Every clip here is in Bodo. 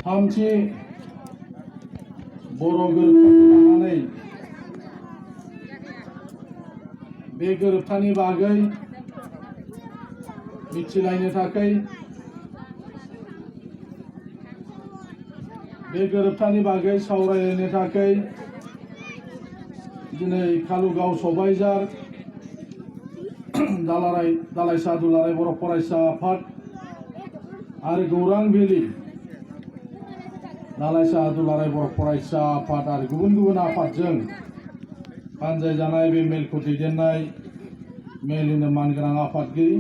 थामथि बर' गोरोबथाखौ लानानै बे गोरोबथानि बागै मिथिलायनो थाखाय बे गोरोबथानि बागै सावरायलायनो थाखाय दिनै कालुगाव सबायझार दालाइसा दुलाराय बर' फरायसा आफाद आरो गौरां भेलि दालाइसा दुलाराय बर' फरायसा आफाद आरो गुबुन गुबुन आफादजों बानजायजानाय बे मेलखौ दैदेननाय मेलनिनो मानगोनां आफादगिरि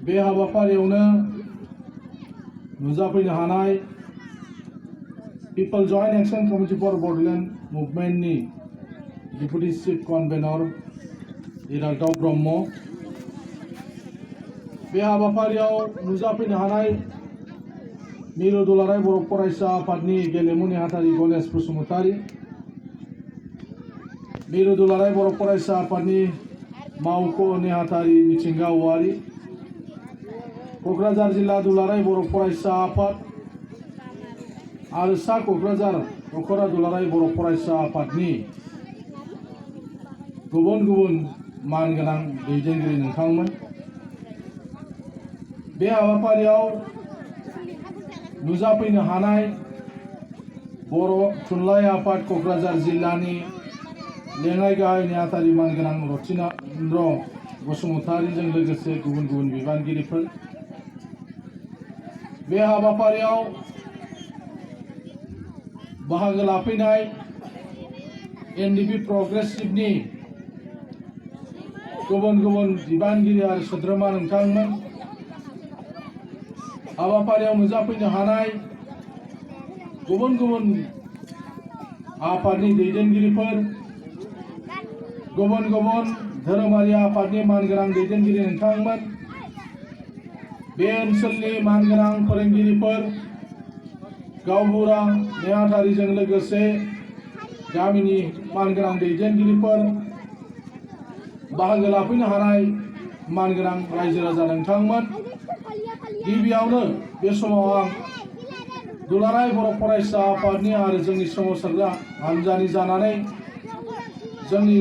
बे हाबाफारियावनो नुजाफैनो हानाय people joint action committee for Bodoland मुभमेन्टनि डिप्युटी चीफ कनभेनर इराग्दाव ब्रह्म बे हाबाफारियाव नुजाफैनो हानाय मिरु दुलाराय बर' फरायसा आफादनि गेलेमु नेहाथारि गणेश बसुमतारी मिरु दुलाराय बर' फरायसा आफादनि मावख' नेहाथारि मिथिंगा औवारी क'क्राझार जिल्ला दुलाराय बर' फरायसा आफाद आरो सा क'क्राझार दख'रा दुलाराय बर' फरायसा आफादनि गुबुन गुबुन मानगोनां दैदेनगिरि नोंथांमोन बे हाबाफारियाव नुजाफैनो हानाय बर' थुनलाइ आफाद क'क्राझार जिल्लानि लेङाइ गाहाय नेहाथारि मानगोनां रतिनेन्द्र बसुमतारीजों लोगोसे गुबुन गुबुन बिबानगिरिफोर बे हाबाफारियाव बाहागो लाफैनाय एनडिपि प्रग्रेसिभनि गुबुन गुबुन बिबानगिरि आरो सोद्रोमा नोंथांमोन हाबाफारियाव नुजाफैनो हानाय गुबुन गुबुन आफादनि दैदेनगिरिफोर गुबुन गुबुन धोरोमारि आफादनि मानगोनां दैदेनगिरि नोंथांमोन बे ओनसोलनि मानगोनां फोरोंगिरिफोर गावबुरा नेहाथारिजों लोगोसे गामिनि मानगोनां दैदेनगिरिफोर बाहागो लाफैनो हानाय मानगोनां रायजो राजा नोंथांमोन गिबियावनो बे समाव आं दुलाराय बर' फरायसा आफादनि आरो जोंनि सोमावसारग्रा हान्जानि जानानै जोंनि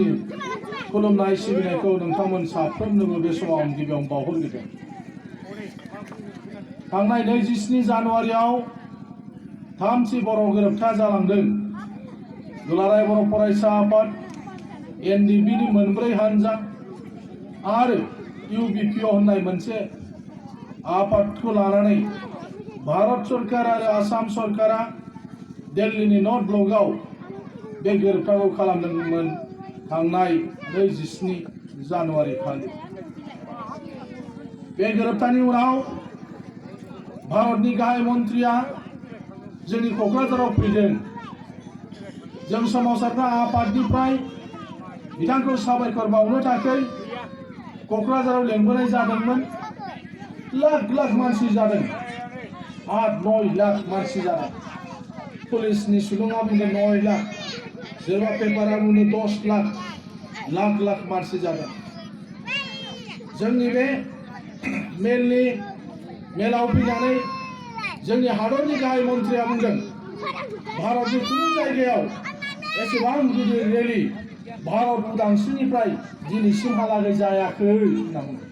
खुलुमनाय सिबिनायखौ नोंथांमोन साफ्रोमनोबो बे समाव आं गिबियावनो बावहरग्रोदों थांनाय 27 जानुवारियाव थामथि बर' गोरोबथा जालांदों दुलाराय बर' फरायसा आफाद एनडिपिनि मोनब्रै हान्जा आरो इउबिपिअ होननाय मोनसे आफादखौ लानानै भारत सरकार आरो आसाम सरकारा दिल्लीनि नर्थ ब्लकआव बे गोरोबथाखौ खालामदोंमोन थांनाय 27 जानुवारि खालि बे गोरोबथानि उनाव भारतनि गाहाय मन्थ्रिया जोंनि क'क्राझाराव फैदों जों सोमावसारग्रा आफादनिफ्राय बिथांखौ साबायखर बावनो थाखाय क'क्राझाराव लेंबोनाय जादोंमोन लाख लाख मानसि जादों 8-9 लाख मानसि जादों पुलिसनि सुबुङा बुंदों 9 लाख सोरबा पेपारा बुंदों 10 लाख लाख लाख मानसि जादों जोंनि बे मेलाव फैनानै जोंनि हादरनि गाहाय मन्थ्रिया बुंदों भारतनि कुनु जायगायाव एसेबां गिदिर रेलि भारत उदांस्रिनिफ्राय दिनैसिमहालागै जायाखै होनना बुंदों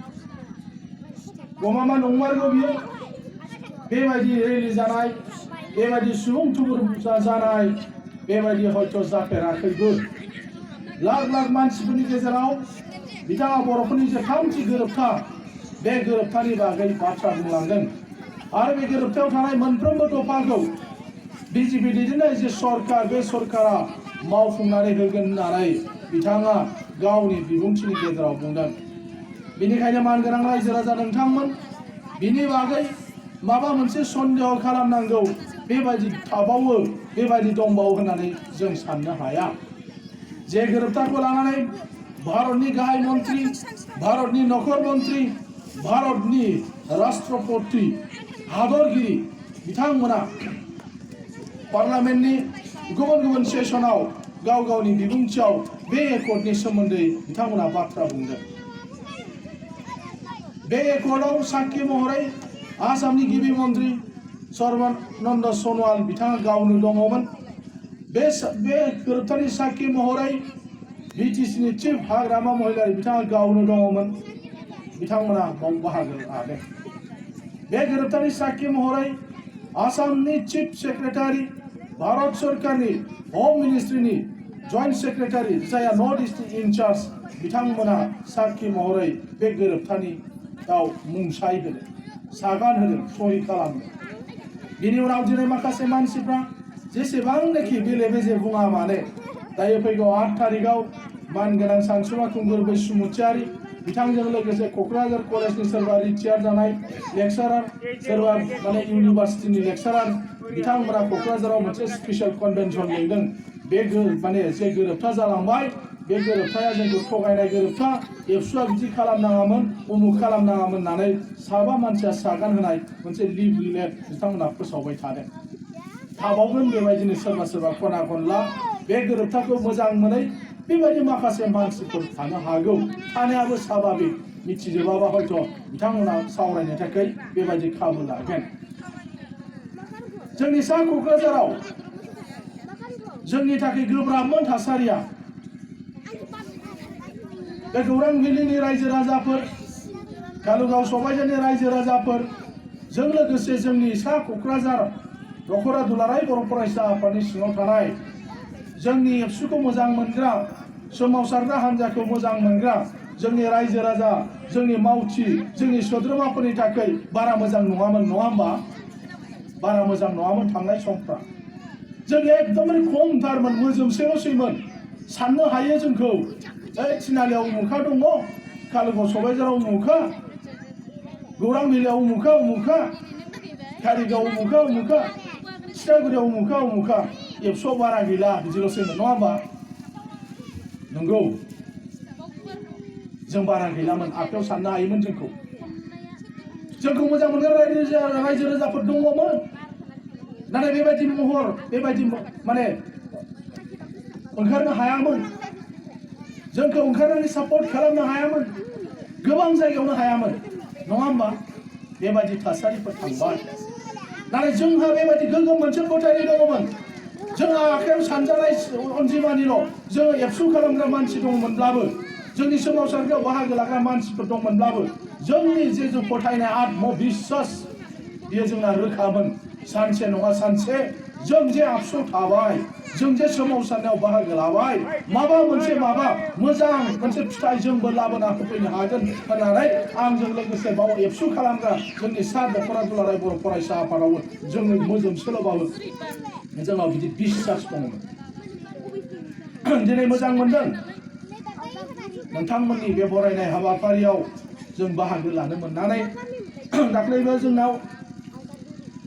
गमामा नंमारगौ बियो बेबायदि रेलि जानाय बेबायदि सुबुं थुबुर जानाय बेबायदि हयथ' जाफेराखैबो लाख लाख मानसिफोरनि गेजेराव बिथाङा बर'फोरनि जे थामथि गोरोबथा बे गोरोबथानि बागै बाथ्रा बुंलांदों आरो बे गोरोबथायाव थानाय मोनफ्रोमबो दफाखौ बिजेपि दैदेननाय जे सरकार बे सरकारा मावफुंनानै होगोन होननानै बिथाङा गावनि बिबुंथिनि गेजेराव बुंदों बेनिखायनो मानगोनां रायजो राजा नोंथांमोन बिनि बागै माबा मोनसे सन्देह खालामनांगौ बेबायदि थाबावो बेबायदि दंबावो होननानै जों साननो हाया जे गोरोबथाखौ लानानै भारतनि गाहाय मन्थ्रि भारतनि नखर मन्थ्रि भारतनि राष्ट्रपति हादरगिरि बिथांमोना पार्लामेन्टनि गुबुन गुबुन सेसनाव गाव गावनि बिबुंथियाव बे एकर्डनि सोमोन्दै बिथांमोना बाथ्रा बुंदों बे एकर्डआव साक्षी महरै आसामनि गिबि मन्थ्रि सर्बानन्द सनवाल बिथाङा गावनो दङमोन। बे गोरोबथानि साखि महरै बिटिसिनि चिफ हाग्रामा महिलारि बिथाङा गावनो दङमोन। बिथांमोना बाव बाहागो लादों। बे गोरोबथानि साखि महरै आसामनि चिफ सेक्रेटारि, भारत सरकारनि होम मिनिस्ट्रिनि जइन्ट सेक्रेटारि जायहा नर्थ इस्ट इनचार्ज बिथांमोना साखि महरै बे गोरोबथानियाव मुंसाइ होदों, सागान होदों, सहि खालामदों। बिनि उनाव दिनै माखासे मानसिफ्रा जेसेबांनाखि बेले बेजे बुङा मानो दायो फैगौ 8 थारिखआव मानगोनां सानसुमा खुंगुर बैसुमुतियारि बिथांजों लोगोसे क'क्राझार कलेजनि सोरबा रिटायार जानाय लेक्सारार, सोरबा माने इउनिभार्सिटिनि लेक्सारार बिथांमोना क'क्राझाराव मोनसे स्पेशल कनभेनसन लिंदों। बे माने जे गोरोबथा जालांबाय बे गोरोबथाया जोंखौ थगायनाय गोरोबथा, एबसुआ बिदि खालामनाङामोन, उमुक खालामनाङामोन होननानै साबा मानसिया सागान होनाय मोनसे लिभ रिलेट बिथांमोना फोसावबाय थादों। थाबावगोन बेबायदिनो सोरबा सोरबा खना खनला बे गोरोबथाखौ मोजां मोनै बेबायदि माखासे मानसिफोर थानो हागौ। थानायाबो स्वाभाबिक, मिथिजोबाबा हयथ' बिथांमोना सावरायनो थाखाय बेबायदि खाबु लागोन। जोंनि सा क'क्राझाराव जोंनि थाखाय गोब्राबमोन थासारिया। बे गौरां भेलिनि रायजो राजाफोर, कालुगाव सबायझारनि रायजो राजाफोर, जों लोगोसे जोंनि सा क'क्राझार दख'रा दुलाराय बर' फरायसा आफादनि सिङाव थानाय जोंनि एबसुखौ मोजां मोनग्रा, सोमावसारग्रा हान्जाखौ मोजां मोनग्रा जोंनि रायजो राजा, जोंनि मावथि, जोंनि सोद्रोमाफोरनि थाखाय बारा मोजां नङामोन, नङा होमबा? बारा मोजां नङामोन थांनाय समफ्रा। जों एकदमबारे खमथारमोन, मोजोमसेल'सैमोन। साननो हायो जोंखौ, थिनालियाव उमुखा दङ, कालुगाव सबायझाराव उमुखा, गौरां भेलियाव उमुखा, कारिगाव उमुखा, थिथागुरियाव उमुखा, एबसुआव बारा गैला, बिदिल'सैमोन, नङा होमबा? नंगौ, जों बारा गैलामोन, आखायाव साननो हायोमोन जोंखौ मोजां मोनग्रा रायजो राजाफोर दङमोन। नाथाय बेबायदि महर, बेबायदि माने ओंखारनो हायामोन, जोंखौ ओंखारनानै सापर्ट खालामनो हायामोन, गोबां जायगायावनो हायामोन, नङा होमबा? बेबायदि थासारिफोर थांबाय। नाथाय जोंहा बेबायदि गोग्गोम मोनसे फोथायनाय दङमोन। जोंहा आखायाव सानजानाय अनजिमानिल' जोङो एबसु खालामग्रा मानसि दंमोनब्लाबो, जोंनि सोमावसारनायाव बाहागो लाग्रा मानसिफोर दंमोनब्लाबो जोंनि जे फोथायनाय आत्मबिश्वास बेयो जोंना रोखामोन। सानसे नङा सानसे जों जे आबसुआव थाबाय, जों जे सोमावसारनायाव बाहागो लाबाय, माबा मोजां मोनसे फिथाइ जोंबो लाबोना होफैनो हागोन होननानै आंजों लोगोसे बाव एबसु खालामग्रा जोंनि सा दख'रा दुलाराय बर' फरायसा आफादावबो जोंनि मोजोमसेल'बाबो जोंनाव बिदि बिश्वास दङमोन। दिनै मोजां मोनदों नोंथांमोननि बे बरायनाय हाबाफारियाव जों बाहागो लानो मोननानै। दाख्लैबो जोंनाव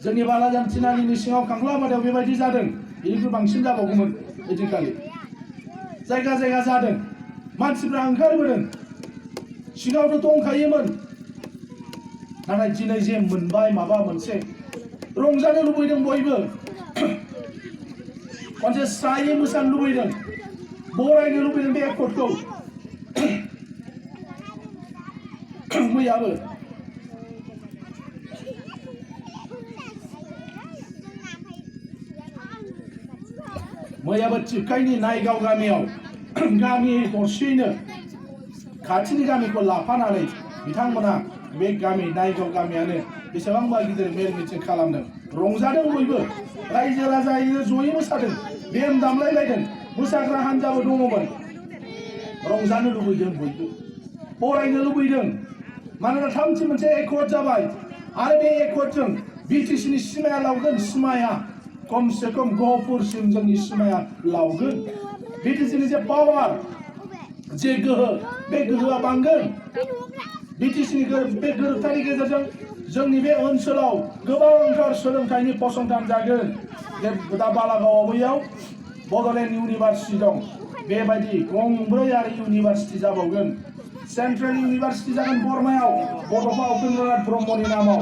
जोंनि बालाजान थिनालिनि सिङाव खांख्लाबादायाव बेबायदि जादों, बेनिख्रुइ बांसिन जाबावगौमोन ओइदिनखालि। जायगा जायगा जादों, मानसिफ्रा ओंखारबोदों, सिगाङावथ' दंखायोमोन। नाथाय दिनै जे मोनबाय माबा मोनसे, रंजानो लुबैदों बयबो, खनसे स्रायै मोसानो लुबैदों, बरायनो लुबैदों बे एकर्डखौ। मैयाबो टिपकाइनि नायगाव गामियाव गामि दरसेयैनो खाथिनि गामिखौ लाफानानै बिथांमोना बे गामि नायगाव गामियानो बेसेबांबा गिदिर मेल मिटिं खालामदों, रंजादों बयबो, रायजो राजायैनो जयै मोसादों, बेम दामलायलायदों, मोसाग्रा हान्जाबो दङमोन। रंजानो लुबैदों बयबो, बरायनो लुबैदों, मानोना थामथि मोनसे एकर्ड जाबाय आरो बे एकर्डजों बिटिसिनि सिमाया लावगोन, सिमाया खमसे खम गहपुरसिम जोंनि सिमाया लावगोन। बिटिसिनि जे पावार, जे गोहो, बे गोहोआ बांगोन। बिटिसिनि बे गोरोबथानि गेजेरजों जोंनि बे ओनसोलाव गोबांथार सोलोंथाइनि फसंथान जागोन। दा बालागावआव बैयाव बड'लेण्ड इउनिभार्सिटि दं, बेबायदि गंब्रै आरो इउनिभार्सिटि जाबावगोन। सेन्ट्रेल इउनिभार्सिटि जागोन बरमायाव, बड'फा उपेन्द्रनाथ ब्रह्मनि नामाव।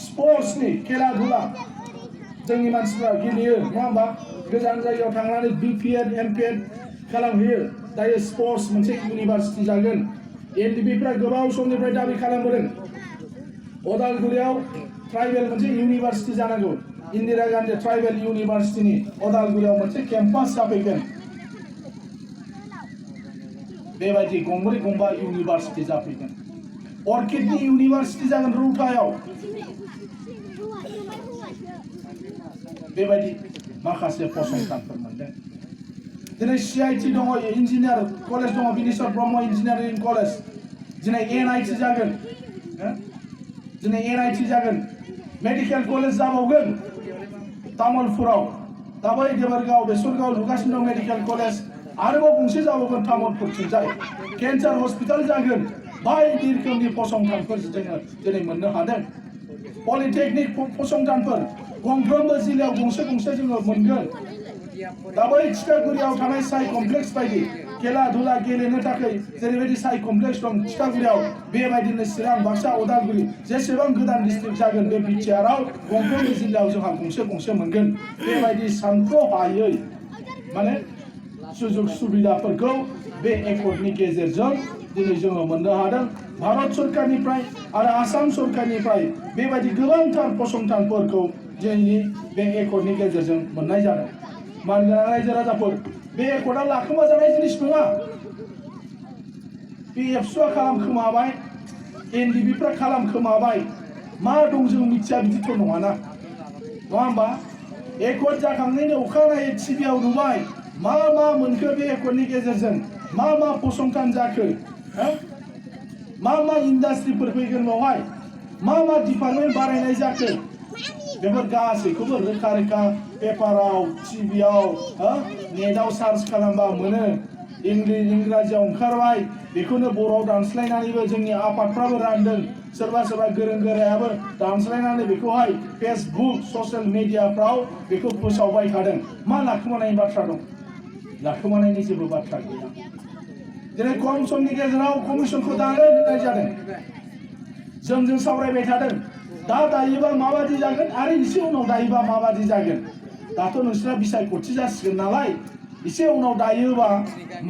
स्पर्ट्सनि खेला धुला जोंनि मानसिफ्रा गेलेयो, नङा होमबा? गोजान जायगायाव थांनानै BPEd MPEd खालामहैयो। दायो स्पर्ट्स मोनसे इउनिभार्सिटि जागोन। एनडिपिफ्रा गोबाव समनिफ्राय दाबि खालामबोदों। अदालगुरियाव ट्राइबेल मोनसे इउनिभार्सिटि जानांगौ इंदिरा गांधी ट्राइबेल इउनिभार्सिटिनि अदालगुरियाव मोनसे केम्पास जाफैगोन बेबायदि गंब्रै गंबा इउनिभार्सिटि जाफैगोन अर्किडनि इउनिभार्सिटि जागोन रौतायाव बेबायदि माखासे फसंथानफोर मोनदों दिनै CIT दङ इन्जिनियार कलेज दङ बिनेश्वर ब्रह्म इन्जिनियारिं कलेज दिनै NIT जागोन दिनै NIT जागोन मेडिकेल कलेज जाबावगोन तामुलपुराव दा बै देबरगाव बेसरगाव लुगासिनो दं मेडिकेल कलेज आरोबाव गंसे जाबावगोन तामुलपुरथिंजाय केन्सार हस्पिटाल जागोन बायदि रोखोमनि फसंथानफोर जोङो दिनै मोननो हादों पलिटेकनिक फसंथानफोर गंफ्रोमबो जिल्लायाव गंसे गंसे जोङो मोनगोन दा बै थिथागुरियाव थानाय साइ कमप्लेक्स बायदि खेला धुला गेलेनो थाखाय जेरैबायदि साइ कमप्लेक्स दं थिथागुरियाव बेबायदिनो चिरां बाक्सा उदालगुरि जेसेबां गोदान डिस्ट्रिक्ट जागोन बे बिटिआरआव गंफ्रोमबो जिल्लायाव जोंहा गंसे गंसे मोनगोन बेबायदि सानथ्र'हायै माने सुजुग सुबिदाफोरखौ बे एकर्डनि गेजेरजों दिनै जोङो मोननो हादों भारत सरकारनिफ्राय आरो आसाम सरकारनिफ्राय बेबायदि गोबांथार फसंथानफोरखौ दिनैनि बे एकर्डनि गेजेरजों मोननाय जादों मानोना रायजो राजाफोर बे एकर्डआ लाखोमा जानाय जिनिस नङा PFSUआ खालामखोमाबाय NDBफ्रा खालामखोमाबाय मा दं जों मिथिया बिदिथ' नङाना नङा होमबा एकर्ड जाखांनायनि अखानायै टिभिआव नुबाय मा मोनखो बे एकर्डनि गेजेरजों मा फसंथान जाखो मा इन्डास्ट्रिफोर फैगोन बेवहाय मा डिपार्टमेन्ट बारायनाय जाखो बेफोर गासैखौबो रोखा रोखा पेपाराव टिभिआव नेटआव सार्च खालामबा मोनो इंराजियाव ओंखारबाय बेखौनो बर'आव दानस्लायनानैबो जोंनि आफादफ्राबो रानदों सोरबा गोरों गोरायाबो दानस्लायनानै बेखौहाय फेसबुक ससियेल मिडियाफ्राव बेखौ फोसावबाय थादों मा लाखोमानायनि बाथ्रा दं लाखोमानायनि जेबो बाथ्रा गैया दिनै खम समनि गेजेराव कमिसनखौ दानो होनाय जादों जों सावरायबाय थादों दा दायोबा माबादि जागोन आरो एसे उनाव दायोबा माबादि जागोन दाथ' नोंसोरा बिसायख'थि जासिगोन नालाय एसे उनाव दायोबा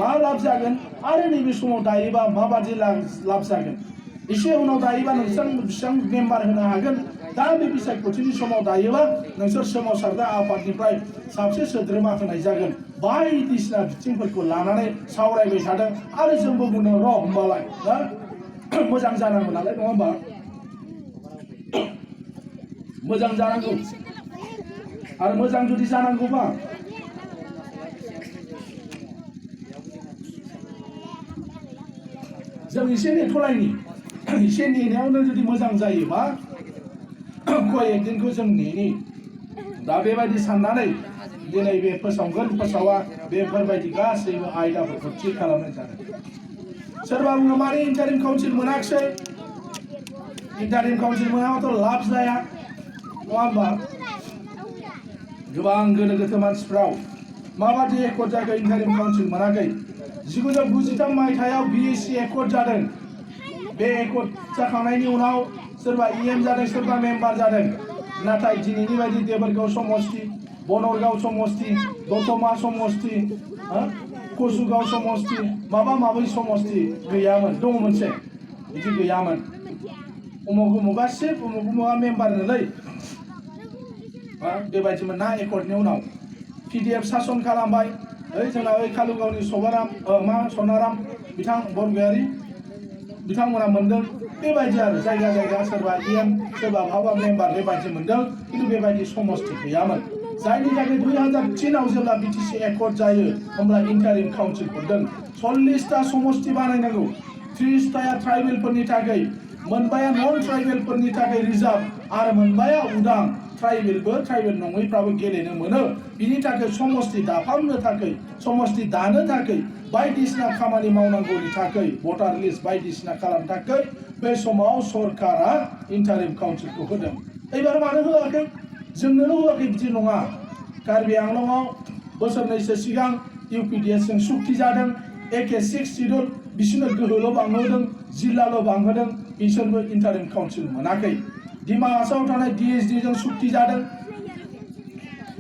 मा लाब जागोन आरो नैबे समाव दायोबा माबादि लाब जागोन एसे उनाव दायोबा नोंसोर बेसेबां मेम्बार होनो हागोन दा बे बिसायख'थिनि समाव दायोबा नोंसोर सोमावसारग्रा आफादनिफ्राय साबसे सोद्रोमा होनाय जागोन बायदिसिना बिथिंफोरखौ लानानै सावरायबाय थादों आरो जोंबो बुंनो र' होमबालाय मोजां जानांगौ नालाय नङा होमबा मोजां जानांगौ आरो मोजां जुदि जानांगौबा जों एसे नेथ'लायनि एसे नेनायावनो जुदि मोजां जायोबा कय दिनखौ जों नेनि दा बेबायदि साननानै दिनै बे फोसावगोन फोसावा बेफोरबायदि गासैबो आयदाफोरखौ थि खालामनाय जादों सोरबा बुङो माने इन्टारिम काउन्सिल मोनाखिसै इन्टारिम काउन्सिल मोनाबाथ' लाब जाया नङा होमबा गोबां गोनो गोथो मानसिफ्राव माबादि एकर्ड जाखो इन्टारिम काउन्सिल मोनाखै 1993 मायथाइयाव BSc एकर्ड जादों बे एकर्ड जाखांनायनि उनाव सोरबा EM जादों सोरबा मेम्बार जादों नाथाय दिनैनि बायदि देबरगाव समस्ति बनरगाव समस्ति दतमा समस्ति कसुगाव समस्ति माबा समस्ति गैयामोन दङ मोनसे बिदि गैयामोन उमुगा सिर्फ उमुगा मेम्बारनोलै बेबायदिमोन ना एकर्डनि उनाव PDF सासन खालामबाय जोंना कालुगावनि सनाराम बिथां बरगयारि बिथांमोना मोनदों बेबायदि आरो जायगा सोरबा EM सोरबा माबा मेम्बार बेबायदि मोनदों खिन्थु बेबायदि समस्ति गैयामोन जायनि थाखाय 2003आव जेब्ला BTC एकर्ड जायो होमब्ला इन्टारिम काउन्सिल हरदों 40टा समस्ति बानायनांगौ 30टाया ट्राइबेलफोरनि थाखाय मोनबाया नन ट्राइबेलफोरनि थाखाय रिजार्भ आरो मोनबाया उदां ट्राइबेल नङैफ्राबो गेलेनो मोनो बिनि थाखाय समस्ति दाफामनो थाखाय समस्ति दानो थाखाय बायदिसिना खामानि मावनांगौनि थाखाय भटार लिस्ट बायदिसिना खालामनो थाखाय बे समाव सरकारा इन्टारिम काउन्सिलखौ होदों एबार मानो होआखै जोंनोल' होआखै बिदि नङा कार्बि आंलंआव बोसोरनैसो सिगां UPDS जों सुक्ति जादों AK6 सिडुल बिसोरनो गोहोल' बांहोदों जिल्लाल' बांहोदों बिसोरबो इन्टारिम काउन्सिल मोनाखै डिमा हासाव थानाय DSD जों सुक्ति जादों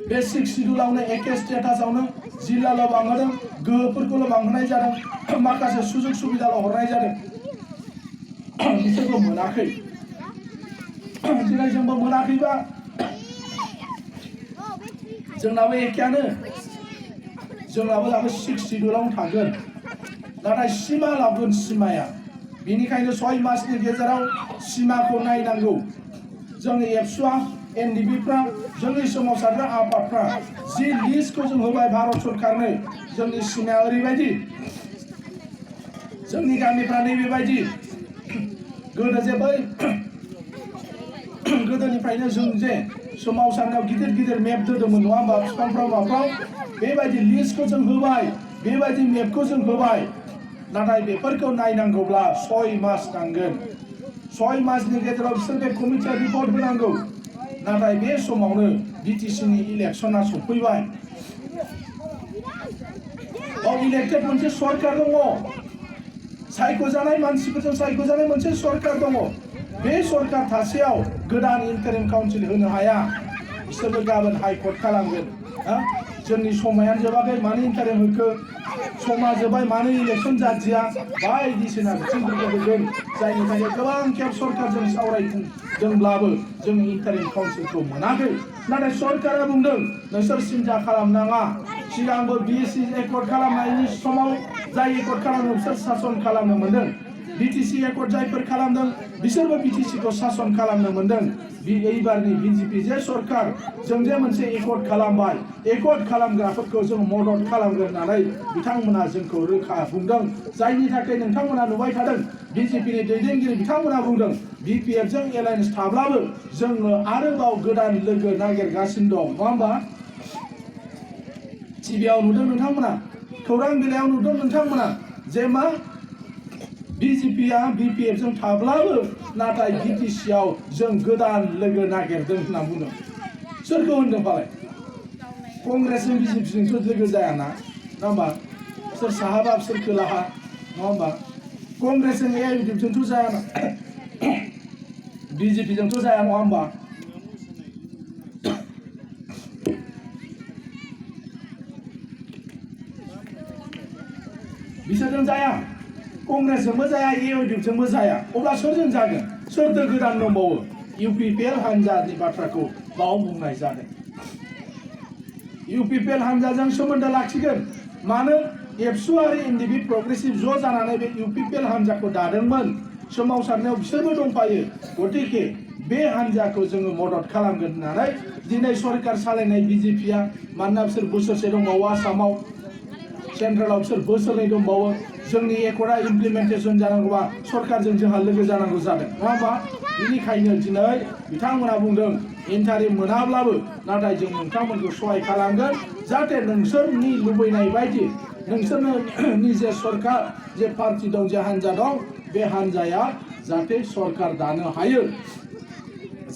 बे 6 सिडुलावनो AK स्टेटासआवनो जिल्लाल' बांहोदों गोहोफोरखौल' बांहोनाय जादों माखासे सुजुग सुबिदाल' हरनाय जादों बिसोरबो मोनाखै दिनै जोंबो मोनाखैबा जोंनाबो एखेयानो जोंनाबो दाबो 62 थागोन नाथाय सिमा लाबोगोन सिमाया बेनिखायनो 6 मासनि गेजेराव सिमाखौ नायनांगौ जोंनि एबसुआ एनडिबिफ्रा जोंनि सोमावसारग्रा आफादफ्रा जि लिस्टखौ जों होबाय भारत सरकारनो जोंनि सिमाया ओरैबायदि जोंनि गामिफ्रा नैबेबायदि गोदो जे बै गोदोनिफ्रायनो जों जे सोमावसारनायाव गिदिर गिदिर मेप दोदोंमोन नङा होमबा बिफांफ्राव माफ्राव बेबायदि लिस्टखौ जों होबाय बेबायदि मेपखौ जों होबाय नाथाय बेफोरखौ नायनांगौब्ला 6 मास नांगोन 6 मासनि गेजेराव बिसोर बे कमिटिया रिपर्ट होनांगौ नाथाय बे समावनो बिटिसिनि इलेक्सना सफैबाय इलेक्टेड मोनसे सरकार दङ सायख'जानाय मानसिफोरजों सायख'जानाय मोनसे सरकार दङ बे सरकार थासेयाव गोदान इन्टारिम काउन्सिल होनो हाया बिसोरबो गाबोन हाइकर्ट खालामगोन जोंनि समायानो जोबाखै मानो इन्टारिम होखो समा जोबाय मानो इलेक्सन जादिया बायदिसिना बिथिंफोरखौ होगोन जायनि थाखाय गोबां खेब सरकारजों सावरायदोंब्लाबो जों इन्टारिम काउन्सिलखौ मोनाखै नाथाय सरकारा बुंदों नोंसोर सिन्था खालामनाङा सिगांबो बिएससि एकर्ड खालामनायनि समाव जाय एकर्ड खालामदों बिसोर सासन खालामनो मोनदों बिटिसि एकर्ड जायफोर खालामदों बिसोरबो बिटिसिखौ सासन खालामनो मोनदों এইবারनि बिजेपि जे सरकार जों जे मोनसे एकर्ड खालामबाय एकर्ड खालामग्राफोरखौ जों मदद खालामगोन होननानै बिथांमोना जोंखौ रोखा बुंदों जायनि थाखाय नोंथांमोना नुबाय थादों बिजेपिनि दैदेनगिरि बिथांमोना बुंदों बिपिएफजों एलायन्स थाब्लाबो जोङो आरोबाव गोदान लोगो नागिरगासिनो दं नङा होमबा टिभिआव नुदों नोंथांमोना खौरां बिलाइयाव नुदों नोंथांमोना जे मा बिजेपिया बिपिएफजों थाब्लाबो नाथाय बिटिसिआव जों गोदान लोगो नागिरदों होनना बुंदों सोरखौ होनदों फालाय कंग्रेसजों बिजेपिजोंथ' लोगो जायाना नङा होमबा सोर साहाबा सोर खोलाहा नङा होमबा कंग्रेसजों एआइडिएफजोंथ' जायाना बिजेपिजोंथ' जाया नङा होमबा बिसोरजों जाया कंग्रेसजोंबो जाया एआइडिएफजोंबो जाया अब्ला सोरजों जागोन सोरजों गोदान दंबावो इउपिपिएल हान्जानि बाथ्राखौ बाव बुंनाय जादों इउपिपिएल हान्जाजों सोमोन्दो लाखिगोन मानो एबसु आरो एनडिबि प्रग्रेसिभ ज' जानानै बे इउपिपिएल हान्जाखौ दादोंमोन सोमावसारनायाव बिसोरबो दंफायो गतिके बे हान्जाखौ जोङो मदद खालामगोन होननानै दिनै सरकार सालायनाय बिजेपिया मानोना बिसोर बोसोरसे दंबावो आसामाव सेन्ट्रेलाव बिसोर बोसोरनै दंबावो जोंनि एकर्डआ इमप्लिमेन्टेसन जानांगौबा सरकारजों जोंहा लोगो जानांगौ जादों नङा होमबा बेनिखायनो दिनै बिथांमोना बुंदों इन्टारिम मोनाब्लाबो नाथाय जों नोंथांमोनखौ सहाय खालामगोन जाहाथे नोंसोरनि लुबैनाय बायदि नोंसोरनो निजे सरकार जे पार्टी दं जे हान्जा दं बे हान्जाया जाहाथे सरकार दानो हायो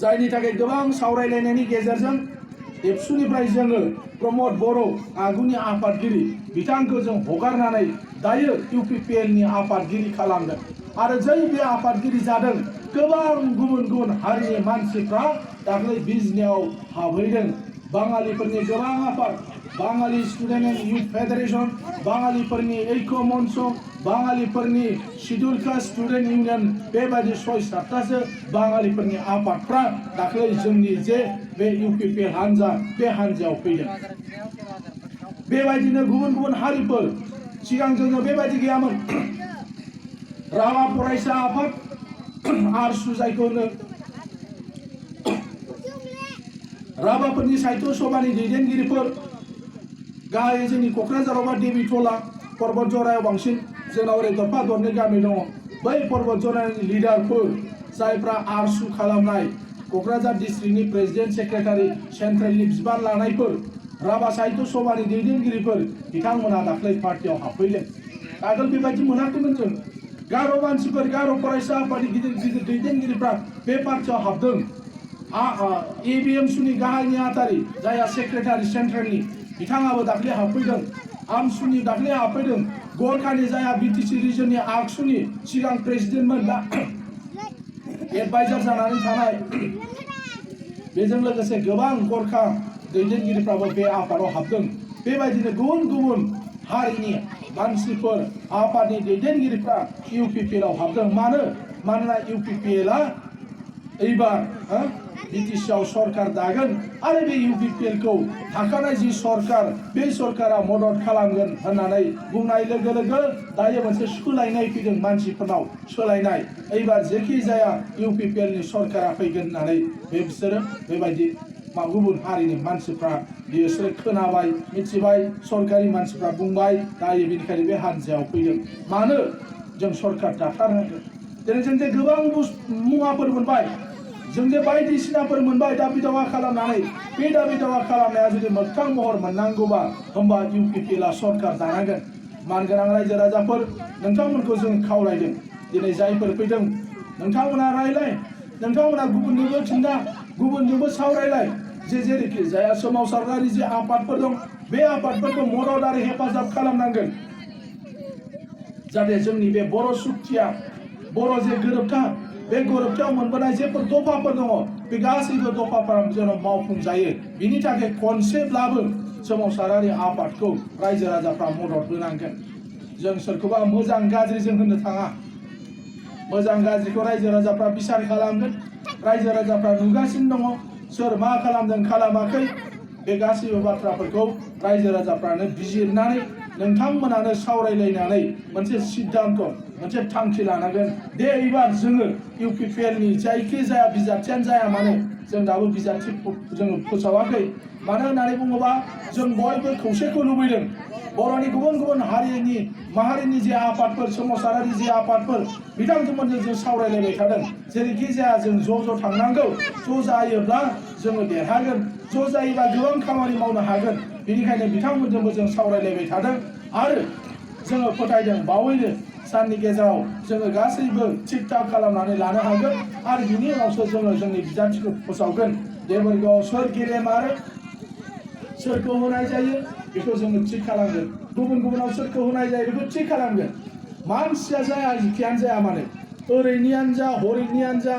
जायनि थाखाय गोबां सावरायलायनायनि गेजेरजों एबसुनिफ्राय जोङो प्रमद बर' आगुनि आफादगिरि बिथांखौ जों हगारनानै दायो इउपिपिएलनि आफादगिरि खालामदों आरो जै बे आफादगिरि जादों गोबां गुबुन गुबुन हारिनि मानसिफ्रा दाख्लै बिजनियाव हाबहैदों बाङालिफोरनि गोबां आफाद बाङालि स्टुडेन्ट एन्ड इउथ फेडारेसन बाङालिफोरनि ऐक्य मन्च बाङालिफोरनि शिड्युल कास्ट स्टुडेन्ट इउनियन बेबायदि 6-7थासो बाङालिफोरनि आफादफ्रा दाख्लै जोंनि जे बे इउपिपिएल हान्जा बे हान्जायाव फैदों बेबायदिनो गुबुन गुबुन हारिफोर सिगां जोङो बेबायदि गैयामोन राभा फरायसा आफाद आरसु जायखौ होनो राभाफोरनि साहित्य सभानि दैदेनगिरिफोर गाहायै जोंनि क'क्राझारावबा देबिटला पर्बत जरायाव बांसिन जोंनाव ओरै दरफा दरनै गामि दङ बै पर्बत जरानि लिडारफोर जायफ्रा आरसु खालामनाय क'क्राझार डिस्ट्रिक्टनि प्रेसिडेन्ट सेक्रेटारि सेन्ट्रेलनि बिबान लानायफोर राभा साहित्य सभानि दैदेनगिरिफोर बिथांमोना दाख्लै पार्टियाव हाबफैदों आगोल बेबायदि मोनाखैमोन जों गार' मानसिफोर गार' फरायसा आफादनि गिदिर गिदिर दैदेनगिरिफ्रा बे पार्टियाव हाबदों एबिएमसुनि गाहाय नेहाथारि जायहा सेक्रेटारि सेन्ट्रेलनि बिथाङाबो दाख्लै हाबफैदों आमसुनि दाख्लै हाबफैदों गरखानि जायहा बिटिसि रिजननि आगसुनि सिगां प्रेसिडेन्टमोन दा एडभाइजार जानानै थानाय बेजों लोगोसे गोबां गरखा दैदेनगिरिफ्राबो बे आफादाव हाबदों बेबायदिनो गुबुन गुबुन हारिनि मानसिफोर आफादनि दैदेनगिरिफ्रा इउपिपिएलआव हाबदों मानोना इउपिपिएलआ एबार बिटिसिआव सरकार दागोन आरो बे इउपिपिएल खौ थाखानाय जि सरकार बे सरकारा मदद खालामगोन होननानै बुंनाय लोगो लोगो दायो मोनसे सोलायनाय फैदों मानसिफोरनाव सोलायनाय एबार जेखि जाया इउपिपिएल नि सरकारा फैगोन होननानै बिसोरो बेबायदि गुबुन हारिनि मानसिफ्रा बिसोरो खोनाबाय मिथिबाय सरकारि मानसिफ्रा बुंबाय दायो बेनिखायनो बे हानजायाव फैदों मानो जों सरकार दाथारनांगोन जेरै जों जे गोबां मुवाफोर मोनबाय जों जे बायदिसिनाफोर मोनबाय दाबि दावा खालामनानै बे दाबि दावा खालामनाया जुदि मोगथां महर मोननांगौबा होमबा इउपिपिएलआ सरकार दानांगोन मानगोनां रायजो राजाफोर नोंथांमोनखौ जों खावलायदों दिनै जायफोर फैदों नोंथांमोना रायलाय नोंथांमोना गुबुननोबो खिन्था गुबुनजोंबो सावरायलाय जेरैखि जाया सोमावसारारि जे आफादफोर दं बे आफादफोरखौ मदद आरो हेफाजाब खालामनांगोन जाहाथे जोंनि बे बर' सुक्तिया बर' जे गोरोबथा बे गोरोबथायाव मोनबोनाय जेफोर दफाफोर दङ बे गासैबो दफाफोरा जेन' मावफुंजायो बिनि थाखाय खनसेब्लाबो सोमावसारारि आफादखौ रायजो राजाफ्रा मदद होनांगोन जों सोरखौबा मोजां गाज्रि जों होननो थाङा मोजां गाज्रिखौ रायजो राजाफ्रा बिसार खालामगोन रायजो राजाफ्रा नुगासिनो दङ सोर मा खालामदों खालामाखै बे गासैबो बाथ्राफोरखौ रायजो राजाफ्रानो बिजिरनानै नोंथांमोनानो सावरायलायनानै मोनसे सिद्धान्त मोनसे थांखि लानांगोन दे एबार जोङो इउपिपिएल नि जायखि जाया बिजाथियानो जाया मानो जों दाबो बिजाथि जोङो फोसावाखै मानो होननानै बुङोबा जों बयबो खौसेखौ लुबैदों बर'नि गुबुन गुबुन हारिनि माहारिनि जे आफादफोर सोमावसारारि जे आफादफोर बिथांमोनजों जों सावरायलायबाय थादों जेरैखि जाया जों ज' थांनांगौ ज' जायोब्ला जोङो देरहागोन ज' जायोबा गोबां खामानि मावनो हागोन बेनिखायनो बिथांमोनजोंबो जों सावरायलायबाय थादों आरो जोङो फोथायदों बावैनो साननि गेजेराव जोङो गासैबो थिग थाक खालामनानै लानो हागोन आरो बिनि उनावसो जोङो जोंनि बिजाथिखौ फोसावगोन देबोरगावआव सोर गेलेम आरो सोरखौ होनाय जायो बेखौ जोङो थिग खालामगोन गुबुनाव सोरखौ होनाय जायो बेखौ थिग खालामगोन मानसिया जाया जिखियानो जाया मानो ओरैनियानो जा हरैनियानो जा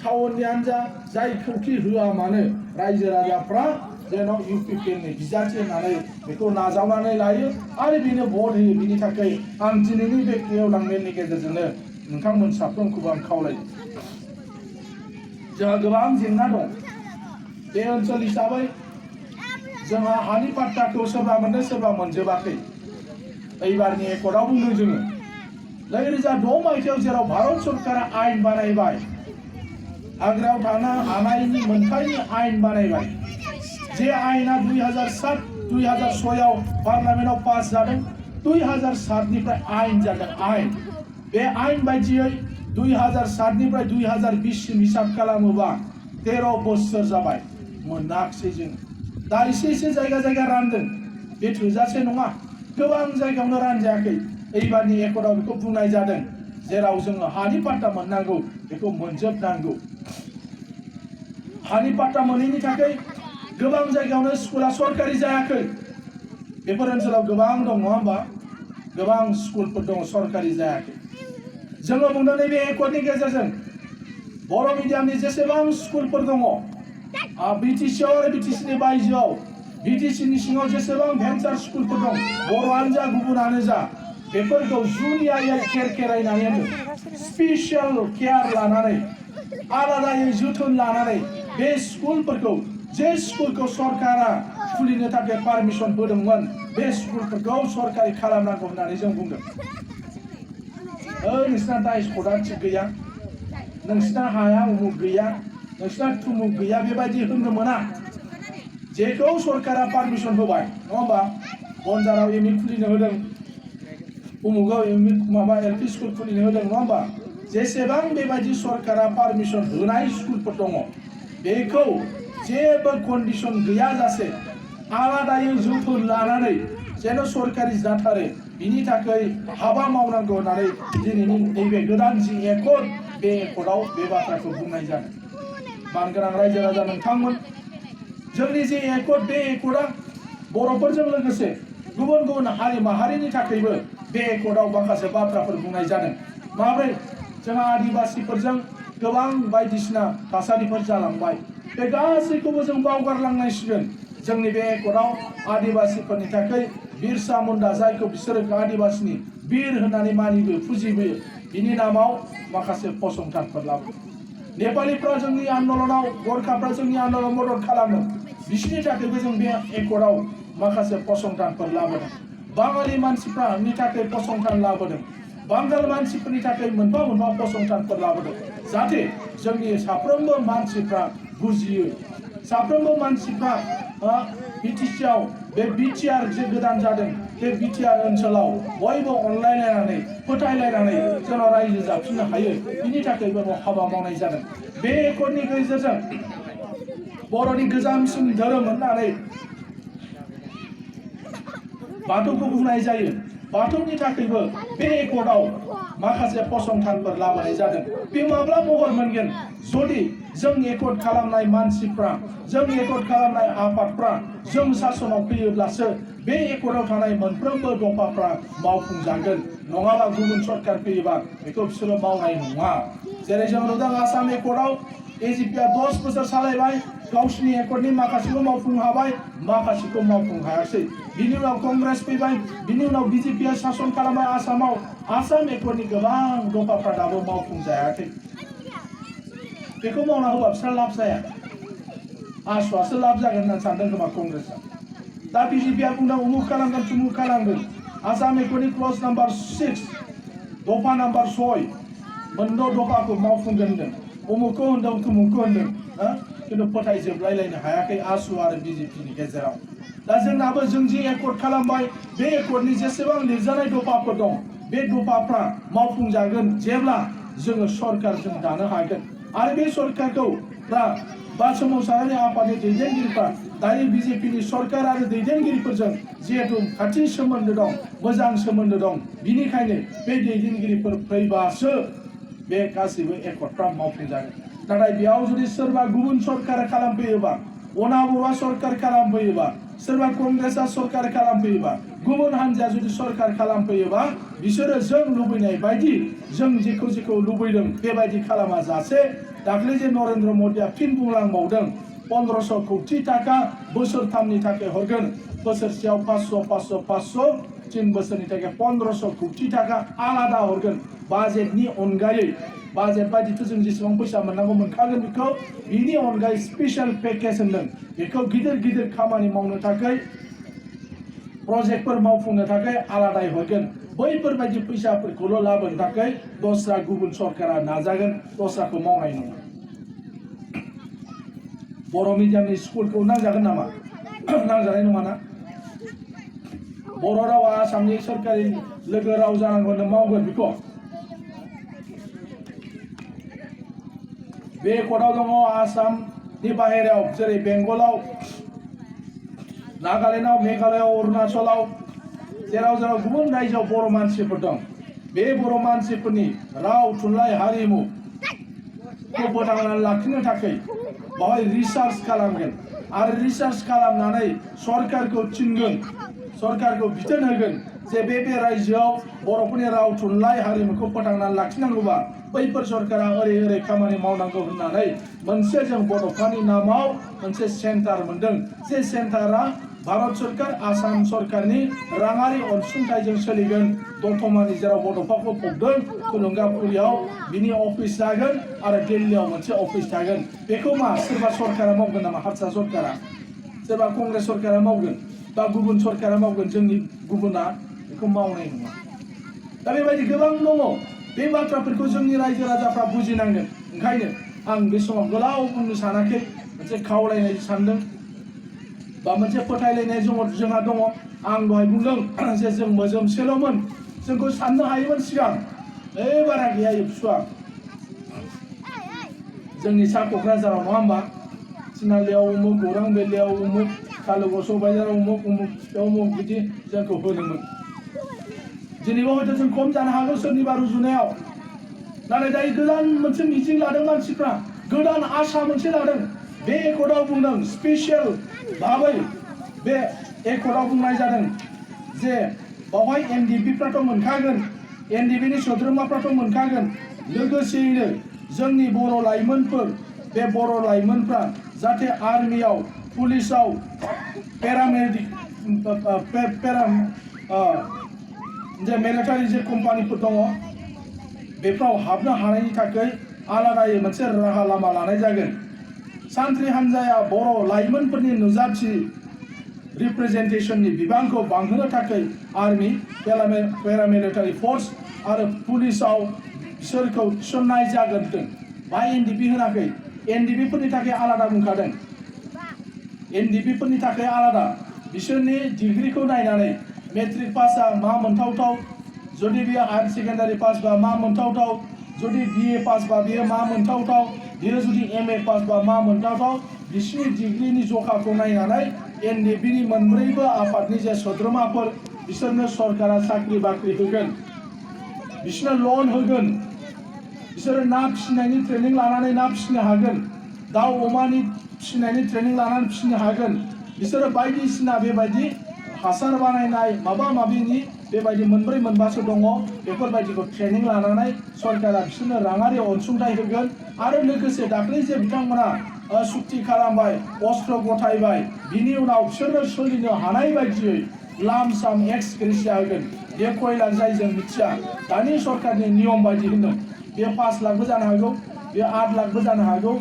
टाउननियानो जा जायखौखि होआ मानो रायजो राजाफ्रा जेन' इउपिपिएल नि बिजाथि होननानै बेखौ नाजावनानै लायो आरो बेनो भट होयो बिनि थाखाय आं दिनैनि बे गेवलां मेलनि गेजेरजोंनो नोंथांमोन साफ्रोमखौबो आं खावलायो जोंहा गोबां जेंना दं बे ओनसोल हिसाबै जोंहा हानि पाट्टाखौ सोरबा मोनदों सोरबा मोनजोबाखै एबारनि एकर्डआव बुंदों जोङो 2006 मायथाइयाव जेराव भारत सरकारा आयेन बानायबाय हाग्रायाव थानो हानायनि मोनथायनि आयेन बानायबाय जे आयेना 2006 आव पार्लियामेन्टआव पास जादों 2007 निफ्राय आयेन जादों आयेन बे आयेन बायदियै 2007 निफ्राय 2020 सिम हिसाब खालामोबा 13 बोसोर जाबाय मोनाखिसै जों दा एसे जायगा रानदों बे थोजासे नङा गोबां जायगायावनो रानजायाखै एबारनि एकर्डआव बेखौ बुंनाय जादों जेराव जोङो हानि पाट्टा मोननांगौ बेखौ मोनजोबनांगौ हानि पाट्टा मोनैनि थाखाय गोबां जायगायावनो स्कुला सरकारि जायाखै बेफोर ओनसोलाव गोबां दं नङा होमबा गोबां स्कुलफोर दङ सरकारि जायाखै जोङो बुंदों नैबे एकर्डनि गेजेरजों बर' मिडियामनि जेसेबां स्कुलफोर दङ बिटिसिआव आरो बिटिसिनि बायजोआव बिटिसिनि सिङाव जेसेबां भेन्सार स्कुलफोर दं बर'आनो जा गुबुनानो जा बेफोरखौ जुनियायै खेरायनानै स्पेसियेल केयार लानानै आलादायै जोथोन लानानै बे स्कुलफोरखौ जे स्कुलखौ सरकारा खुलिनो थाखाय पारमिसन होदोंमोन बे स्कुलफोरखौ सरकारि खालामनांगौ होननानै जों बुंदों नोंसिना दाइस क'डआ थिग गैया नोंसिना हाया उमुक गैया नोंसिना थुमुक गैया बेबायदि होननो मोना जेखौ सरकारा पारमिसन होबाय नङा होमबा बनजाराव एमइ खुलिनो होदों उमुगाव एलपि स्कुल खुलिनो होदों नङा होमबा जेसेबां बेबायदि सरकारा पारमिसन होनाय स्कुलफोर दङ बेखौ जेबो कन्डिशन गैयाजासे आलादायै जोथोन लानानै जेन' सरकारि जाथारो बिनि थाखाय हाबा मावनांगौ होननानै दिनैनि नैबे गोदान जि एकर्ड बे एकर्डआव बे बाथ्राखौ बुंनाय जादों मानगोनां रायजो राजा नोंथांमोन जोंनि जे एकर्ड बे एकर्डआ बर'फोरजों लोगोसे गुबुन हारि माहारिनि थाखायबो बे एकर्डआव माखासे बाथ्राफोर बुंनाय जादों माब्रै जोंहा आदिबासिफोरजों गोबां बायदिसिना थासारिफोर जालांबाय बे गासैखौबो जों बावगारलांनांसिगोन जोंनि बे एकर्डआव आदिबासिफोरनि थाखाय बिरसा मुन्डा जायखौ बिसोरो आदिबासिनि बिर होननानै मानिबो फुजिबोयो बिनि नामाव माखासे फसंथानफोर लाबोदों नेपालिफ्रा जोंनि आन्दलनाव गोरखाफ्रा जोंनि आन्दलनाव मदद खालामो बिसोरनि थाखायबो जों बे एकर्डआव माखासे फसंथानफोर लाबोदों बाङालि मानसिफोरनि थाखाय फसंथान लाबोदों बांगाल मानसिफोरनि थाखाय मोनफा मोनफा फसंथानफोर लाबोदों जाहाथे जोंनि साफ्रोमबो मानसिफ्रा बुजियो साफ्रोमबो मानसिफ्रा बिटिसिआव बे बिटिआर जे गोदान जादों बे बिटिआर ओनसोलाव बयबो अनलायलायनानै फोथायलायनानै जों रायजो जाफिननो हायो बिनि थाखायबो हाबा मावनाय जादों बे एकर्डनि गेजेरजों बर'नि गोजामसिन धोरोम होननानै बाथौखौ बुंनाय जायो बाथौनि थाखायबो बे एकर्डआव माखासे फसंथानफोर लाबोनाय जादों बे माब्ला महर मोनगोन जुदि जों एकर्ड खालामनाय मानसिफ्रा जों एकर्ड खालामनाय आफादफ्रा जों शासनाव फैयोब्लासो बे एकर्डआव थानाय मोनफ्रोमबो दफाफ्रा मावफुंजागोन नङाबा गुबुन सरकार फैयोबा बेखौ बिसोरो मावनाय नङा जेरै जों नुदों आसाम एकर्डआव एजिपिआ 10 बोसोर सालायबाय गावसिनि एकर्डनि माखासेखौ मावफुं हाबाय माखासेखौ मावफुं हायासै बिनि उनाव कंग्रेस फैबाय बिनि उनाव बिजेपिआ शासन खालामबाय आसामाव आसाम एकर्डनि गोबां दफाफ्रा दाबो मावफुं जायाखै बेखौ मावना होबा बिसोर लाब जाया आसुआसो लाब जागोन होननानै सानदों खोमा कंग्रेसआ दा बिजेपिआ बुंदों उमुक खालामगोन तुमुक खालामगोन आसाम एकर्डनि क्लज नाम्बार 6 दफा नाम्बार 6 मोनद' दफाखौ मावफुंगोन होनदों उमुकखौ होनदों तुमुकखौ होनदों किन्तु फोथायजोबलायलायनो हायाखै आसु आरो बिजेपिनि गेजेराव दा जोंनाबो जों जे एकर्ड खालामबाय बे एकर्डनि जेसेबां लिरजानाय दफाफोर दं बे दफाफ्रा मावफुंजागोन जेब्ला जोङो सरकार जों दानो हागोन आरो बे सरकारखौ बा सोमावसारारि आफादनि दैदेनगिरिफ्रा दायो बिजेपिनि सरकार आरो दैदेनगिरिफोरजों जिहेतु खाथि सोमोन्दो दं मोजां सोमोन्दो दं बिनिखायनो बे दैदेनगिरिफोर फैबासो बे गासैबो एकर्डफ्रा मावफुंजागोन नाथाय बेयाव जुदि सोरबा गुबुन सरकार खालामफैयोबा अनाबर'आ सरकार खालामफैयोबा सोरबा कंग्रेसआ सरकार खालामफैयोबा गुबुन हान्जाया जुदि सरकार खालामफैयोबा बिसोरो जों लुबैनाय बायदि जों जेखौ लुबैदों बेबायदि खालामा जासे दाख्लै जे नरेन्द्र मदिया फिन बुंलांबावदों 1500 कोटी टाका बोसोरथामनि थाखाय हरगोन बोसोरसेयाव 500 3 बोसोरनि थाखाय 1500 कोटी टाका आलादा हरगोन बाजेटनि अनगायै बाजेट बायदिथ' जों जेसेबां फैसा मोननांगौ मोनखागोन बेखौ बिनि अनगायै स्पेशल पेकेज होनदों बेखौ गिदिर खामानि मावनो थाखाय प्रजेक्टफोर मावफुंनो थाखाय आलादायै हरगोन बैफोरबायदि फैसाफोरखौल' लाबोनो थाखाय दस्रा गुबुन सरकारा नाजागोन दस्राखौ मावनाय नङा बर' मिडियामनि स्कुलखौ नांजागोन नामा नांजानाय नङा ना बर' रावा आसामनि सरकारि लोगो राव जानांगौ मावगोन बेखौ बे एकर्डआव दङ आसामनि बाहेरायाव जेरै बेंगलाव नागालेण्डआव मेघालयआव अरुणाचलाव जेराव गुबुन रायजोआव बर' मानसिफोर दं बे बर' मानसिफोरनि राव थुनलाइ हारिमुखौ फोथांनानै लाखिनो थाखाय बावहाय रिसार्च खालामगोन आरो रिसार्च खालामनानै सरकारखौ थिनगोन सरकारखौ बिथोन होगोन जे बे रायजोआव बर'फोरनि राव थुनलाइ हारिमुखौ फोथांनानै लाखिनांगौबा बैफोर सरकारा ओरै खामानि मावनांगौ होननानै मोनसे जों बड'फानि नामाव मोनसे सेन्टार मोनदों जे सेन्टारा भारत सरकार आसाम सरकारनि राङारि अनसुंथाइजों सोलिगोन दतमानि जेराव बड'फाखौ फबदों थुलुंगाफुरियाव बिनि अफिस जागोन आरो दिल्लीयाव मोनसे अफिस थागोन बेखौ मा सोरबा सरकारा मावगोन नामा हारसा सरकारा सोरबा कंग्रेस सरकारा मावगोन बा गुबुन सरकारा मावगोन जोंनि गुबुना बेखौ मावनाय नङा दा बेबायदि गोबां दङ बे बाथ्राफोरखौ जोंनि रायजो राजाफ्रा बुजिनांगोन ओंखायनो आं बे समाव गोलाव बुंनो सानाखै मोनसे खावलायनाय सानदों बा मोनसे फोथायलायनाय जोंहा दङ आं दहाय बुंदों जे जों मोजोमसेल'मोन जोंखौ साननो हायोमोन सिगां बारा गैया एबसुआ जोंनि सा क'क्राझाराव नङा होमबा थिनालियाव उमुक गौरां बेलायाव उमुक कालुगाव सबायझाराव उमुक बिदि जोंखौ होदोंमोन दिनैबो हयथ' जों खम जानो हागौ सोरनिबा रुजुनायाव नाथाय दायो गोदान मोनसे मिजिं लादों मानसिफ्रा गोदान आशा मोनसे लादों बे एकर्डआव बुंदों स्पेसियेल भाबै बे एकर्डआव बुंनाय जादों जे बावहाय एनडिपिफ्राथ' मोनखागोन एनडिपिनि सोद्रोमाफ्राथ' मोनखागोन लोगोसेयैनो जोंनि बर' लाइमोनफोर बे बर' लाइमोनफ्रा जाहाथे आर्मियाव पुलिसाव पेरामेडिक जे मिलिटारि जे कम्पानिफोर दङ बेफ्राव हाबनो हानायनि थाखाय आलादायै मोनसे राहा लामा लानाय जागोन। सान्थ्रि हान्जाया बर' लाइमोनफोरनि नुजाथि रिप्रेजेन्टेसननि बिबांखौ बांहोनो थाखाय आर्मी, पेरामिलिटारि फोर्स आरो पुलिसाव बिसोरखौ थिसननाय जागोन। बा एनडिपि होनाखै, एनडिपि फोरनि थाखाय आलादा बुंखादों। एनडिपि फोरनि थाखाय आलादा, बिसोरनि डिग्रीखौ नायनानै मेट्रिक पासआ मा मोनथावथाव, जुदि बियो हायर सेकेन्डारि पास बा मा मोनथावथाव, जुदि बिए पास बा बियो मा मोनथावथाव, बियो जुदि एमए पास बा मा मोनथावथाव, बिसोरनि डिग्रीनि जखाखौ नायनानै एनडिपिनि मोनब्रैबो आफादनि जे सोद्रोमाफोर बिसोरनो सरकारा साख्रि बाख्रि होगोन, बिसोरनो लन होगोन, बिसोरो ना फिसिनायनि ट्रेनिं लानानै ना फिसिनो हागोन, दाउ अमानि फिसिनायनि ट्रेनिं लानानै फिसिनो हागोन, बिसोरो बायदिसिना बेबायदि हासार बानायनाय माबा माबिनि बेबायदि मोनब्रै मोनबासो दङ, बेफोरबायदिखौ ट्रेनिं लानानै सरकारा बिसोरनो राङारि अनसुंथाइ होगोन। आरो लोगोसे दाख्लै जे बिथांमोना सुक्ति खालामबाय, अस्त्र गथायबाय, बिनि उनाव बिसोरनो सोलिनो हानाय बायदियै लाम साम एक्स ग्रेसिया होगोन। बे खय लाख जाय जों मिथिया, दानि सरकारनि नियम बायदि होनदों, बे 5 लाखबो जानो हागौ, बे 8 लाखबो जानो हागौ।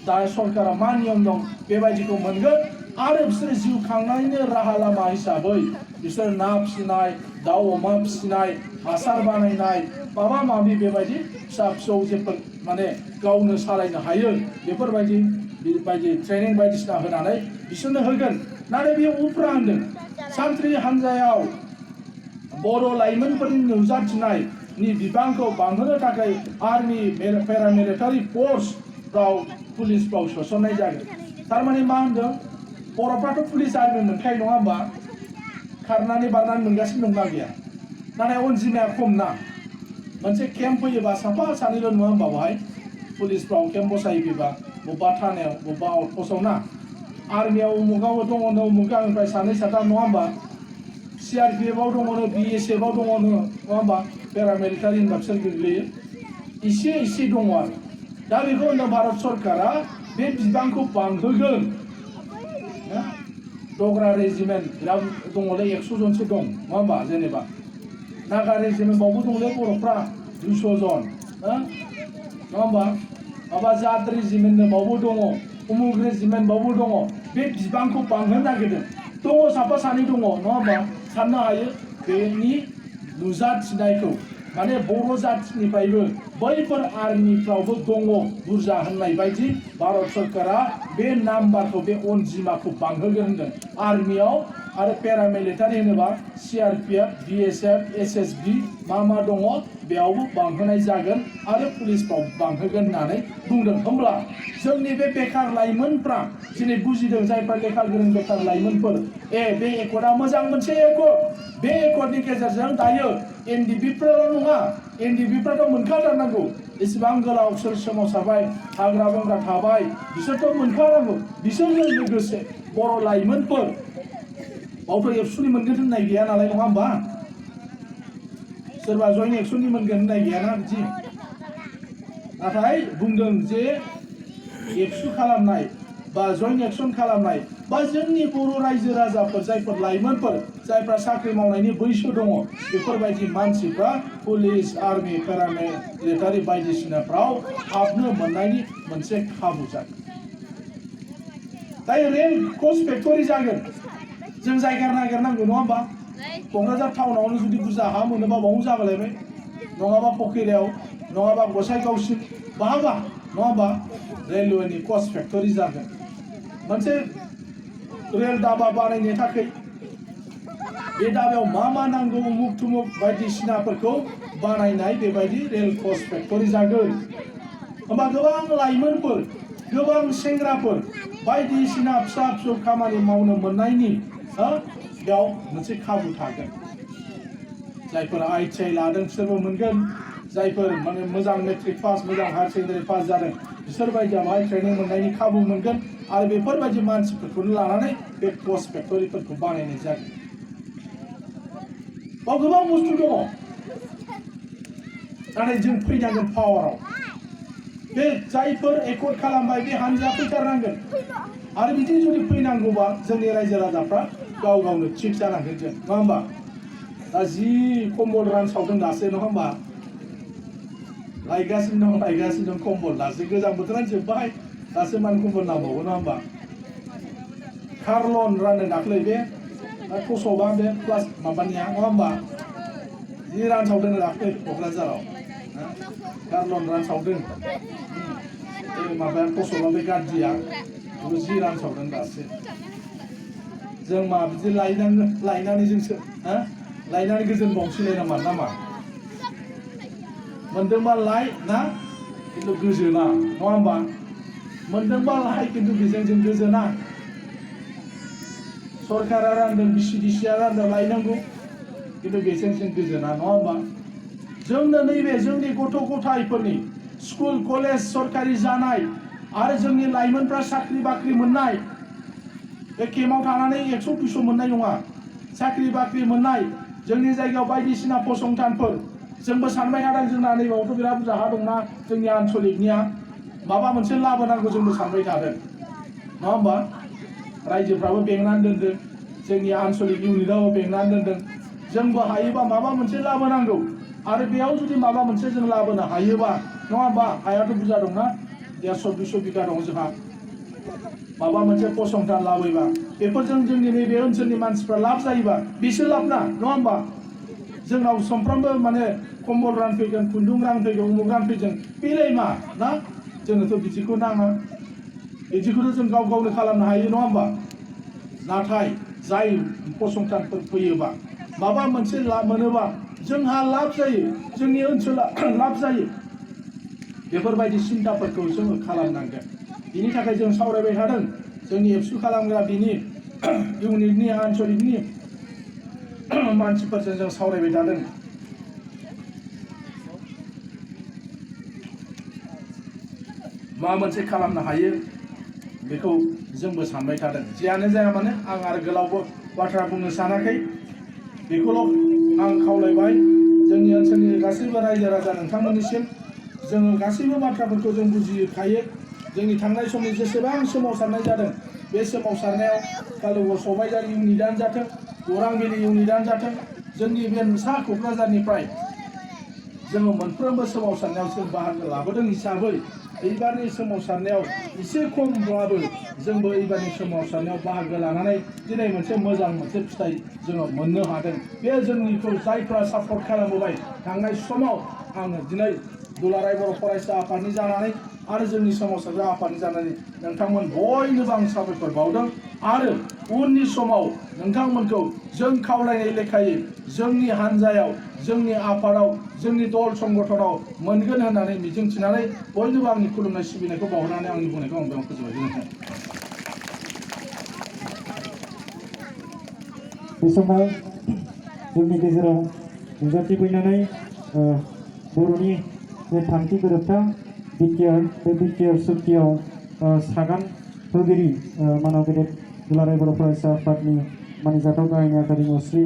दा सरकारा मा नियम दं बेबायदिखौ मोनगोन। आरो बिसोर जिउ खांनायनि राहा लामा हिसाबै बिसोर ना फिसिनाय, दाउ अमा फिसिनाय, हासार बानायनाय माबा माबि बेबायदि फिसा फिसौ जेफोर माने गावनो सालायनो हायो, बेफोरबायदि ट्रेनिं बायदिसिना होनानै बिसोरनो होगोन। नाथाय बे उफ्रा होनदों, सान्थ्रि हान्जायाव बर' लाइमोनफोरनि नुजाथिनायनि बिबांखौ बांहोनो थाखाय आर्मी, पेरामिलिटारि फोर्सफ्राव पुलिसफ्राव सोसननाय जागोन। थारमाने मा होनदों, बर'फ्राथ' पुलिस आर्मि मोनखायो नङा होमबा, खारनानै बारनानै मोनगासिनो दंना गैया? नाथाय अनजिमाया खम ना। मोनसे केम्प फैयोबा साफा सानैल' नङा होमबा, बेवहाय पुलिसफ्राव केम्प बसायोबा बबेबा थानायाव बबेबा आउटपस्टआव ना। आर्मियाव उमुगाव दङ नो उमुग गामिनिफ्राय सानै साथाम नङा होमबा, सिआरपिएफआव दङ नो, बिएसएफआव दङ नो नङा होमबा, पेरामिलिटारि होनबा बिसोर गोग्लैयो, इसे दङ आरो। दा बेखौ होनदों भारत सरकारा बे बिबांखौ बांहोगोन। डगरा रेजिमेन्ट बिराद दङलै, 100 जनसो दं नङा होमबा, जेनेबा नागा रेजिमेन्टआवबो दंलै बर'फ्रा 200 जन, नङा होमबा, माबा जाट रेजिमेन्ट बावबो दङ, उमुग रेजिमेन्ट बावबो दङ। बे बिबांखौ बांहोनो नागिरदों। दङ साफा सानै दङ नङा होमबा, साननो हायो बेनि नुजाथिनायखौ, माने बर' जाथिनिफ्रायबो बैफोर आर्मिफ्रावबो दङ बुरजा होननाय बायदि भारत सरकारा बे नाम्बारखौ, बे अनजिमाखौ बांहोगोन होनदों। आर्मियाव आरो पेरामिलिटारि होनोबा सिआरपिएफ, बिएसएफ, एसएसबि मा दङ बेयावबो बांहोनाय जागोन आरो पुलिसफ्राव बांहोगोन होननानै बुंदों। होमब्ला जोंनि बे बेखार लाइमोनफ्रा दिनै बुजिदों, जायफ्रा लेखा गोरों बेखार लाइमोनफोर, बे एकर्डआ मोजां मोनसे एकर्ड, बे एकर्डनि गेजेरजों दायो एनडिपिफ्राल' नङा, एनडिपिफ्राथ' मोनखाथारनांगौ, एसेबां गोलाव सोर सोमावसारबाय, हाग्रा बंग्रा थाबाय, बिसोरथ' मोनखानांगौ। बिसोरजों लोगोसे बर' लाइमोनफोर बावथ' एबसुनि मोनगोन होननाय गैया नालाय नङा होमबा, सोरबा जयेन्ट एक्सननि मोनगोन होननाय गैयाना बिदि। नाथाय बुंदों जे एबसु खालामनाय बा जयेन्ट एक्सन खालामनाय बा जोंनि बर' रायजो राजाफोर, जायफोर लाइमोनफोर, जायफ्रा साख्रि मावनायनि बैसो दङ, बेफोरबायदि मानसिफ्रा पुलिस, आर्मि, पेरामिलिटारि बायदिसिनाफ्राव हाबनो मोननायनि मोनसे खाबु जागोन। दायो रेल कच फेक्टरि जागोन, जों जायगा नागिरनांगौ नङा होमबा। क'क्राझार टाउनावनो जुदि बुरजा हा मोनोबा बावनो जागोलायबाय, नङाबा फकिरायाव, नङाबा गसाइगावसिम, बहाबा नङा होमबा रेलवेनि कच फेक्टरि जागोन। मोनसे रेल दाबा बानायनो थाखाय बे दाबायाव मा नांगौ उमुक थुमुक बायदिसिनाफोरखौ बानायनाय बेबायदि रेल कच फेक्टरि जागोन। होमबा गोबां लाइमोनफोर, गोबां सेंग्राफोर बायदिसिना फिसा फिसौ खामानि मावनो मोननायनि बेयाव मोनसे खाबु थागोन। जायफोर ITI लादों बिसोरबो मोनगोन, जायफोर माने मोजां मेट्रिक पास, मोजां हायार सेकेन्डारि पास जादों बिसोर बायदिया बाहाय ट्रेनिं मोननायनि खाबु मोनगोन। आरो बेफोरबायदि मानसिफोरखौनो लानानै बे कच फेक्टरिफोरखौ बानायनाय जागोन। बाव गोबां बुस्थु दङ, नाथाय जों फैनांगोन पावाराव। बे जायफोर एकर्ड खालामबाय बे हानजाया फैथारनांगोन। आरो बिदि जुदि फैनांगौबा जोंनि रायजो राजाफ्रा गाव गावनो थिग जानांगोन जों, नङा होमबा। दा जि कम्बल रानसावदों दासो नङा होमबा, लायगासिनो दं कम्बल दासो गोजां बोथोरानो जोब्बाय दासो मानो कम्बल नांबावगौ नङा होमबा कार्लन रानो दाख्लै बे टसबा बे प्लास माबानिया नङा होमबा जि रानसावदों दाख्लै क'क्राझाराव कार्लन रानसावदों बे माबाया टसबा बे गाज्रिया बेखौ जि रानसावदों दासो जों मा बिदि लायनानै जोंसो लायनानै गोजोन बावसिलाय नामा मोनदोंबा लाय ना खिन्थु गोजोना नङा होमबा मोनदोंबा लाय खिन्थु बेजों जों गोजोना सरकारा रानदों बिसिडिसिया रानदों लायनांगौ खिन्थु बेजों जों गोजोना नङा होमबा जोंनो नैबे जोंनि गथ' गथायफोरनि स्कुल कलेज सरकारि जानाय आरो जोंनि लाइमोनफ्रा साख्रि बाख्रि मोननाय बे केम्पआव थानानै 100-200 मोननाय नङा साख्रि बाख्रि मोननाय जोंनि जायगायाव बायदिसिना फसंथानफोर जोंबो सानबाय थादों जोंना नैबावथ' बिराद बुरजा हा दंना जोंनि आन्चलिकनिया माबा मोनसे लाबोनांगौ जोंबो सानबाय थादों नङा होमबा रायजोफ्राबो बेंनानै दोनदों जोंनि आन्चलिक इउनिटआबो बेंनानै दोनदों जोंबो हायोबा माबा मोनसे लाबोनांगौ आरो बेयाव जुदि माबा मोनसे जों लाबोनो हायोबा नङा होमबा हायाथ' बुरजा दंना 150-200 बिगा दं जोंहा माबा मोनसे फसंथान लाबोयोबा बेफोरजों जोंनि नैबे ओनसोलनि मानसिफ्रा लाब जायोबा बिसोर लाब ना नङा होमबा जोंनाव सानफ्रामबो माने कम्बल रानफैगोन खुन्दुं रानफैगोन उमुक रानफैगोन बेलाय मा ना जोंनोथ' बिदिखौ नाङा बिदिखौथ' जों गावनो खालामनो हायो नङा होमबा नाथाय जाय फसंथानफोर फैयोबा माबा मोनसे लाब मोनोबा जोंहा लाब जायो जोंनि ओनसोला लाब जायो बेफोरबायदि सिन्थाफोरखौ जोङो खालामनांगोन बिनि थाखाय जों सावरायबाय थादों जोंनि एबसु खालामग्रा बिनि इउनिटनि आन्चलिकनि मानसिफोरजों जों सावरायबाय थादों मा मोनसे खालामनो हायो बेखौ जोंबो सानबाय थादों जियानो जाया मानो आं आरो गोलावबो बाथ्रा बुंनो सानाखै बेखौल' आं खावलायबाय जोंनि ओनसोलनि गासैबो रायजो राजा नोंथांमोननिसिम जोङो गासैबो बाथ्राफोरखौ जों बुजिखायो जोंनि थांनाय समनि जेसेबां सोमावसारनाय जादों बे सोमावसारनायाव कालुगर सबायझार इउनिटआनो जाथों गौरांबिलि इउनिटआनो जाथों जोंनि बे सा क'क्राझारनिफ्राय जोङो मोनफ्रोमबो सोमावसारनायाव जों बाहागो लाबोदों हिसाबै एबारनि सोमावसारनायाव एसे खमब्लाबो जोंबो एबारनि सोमावसारनायाव बाहागो लानानै दिनै मोनसे मोजां मोनसे फिथाइ जोङो मोननो हादों बे जोंनिखौ जायफ्रा सापर्ट खालामबोबाय थांनाय समाव आङो दिनै दुलाराय बर' फरायसा आफादनि जानानै आरो जोंनि सोमावसारग्रा आफादनि जानानै नोंथांमोन बयनोबो आं साबायखर बावदों आरो उननि समाव नोंथांमोनखौ जों खावलायनाय लेखायै जोंनि हान्जायाव जोंनि आफादाव जोंनि दल संगठनाव मोनगोन होननानै मिजिंथिनानै बयनोबो आंनि खुलुमनाय सिबिनायखौ बावहरनानै आंनि बुंनायखौ आं बेयाव फोजोबबाय गोजोन्थों। बे समाव जोंनि गेजेराव नुजाथिफैनानै बर'नि बे थामथि गोरोबथा बिटिआर बे बिटिआर सुक्तियाव सागान होगिरि मानव गेदेर दुलाराय बर' फरायसा आफादनि मानिजाथाव गाहाय नेहाथारि श्री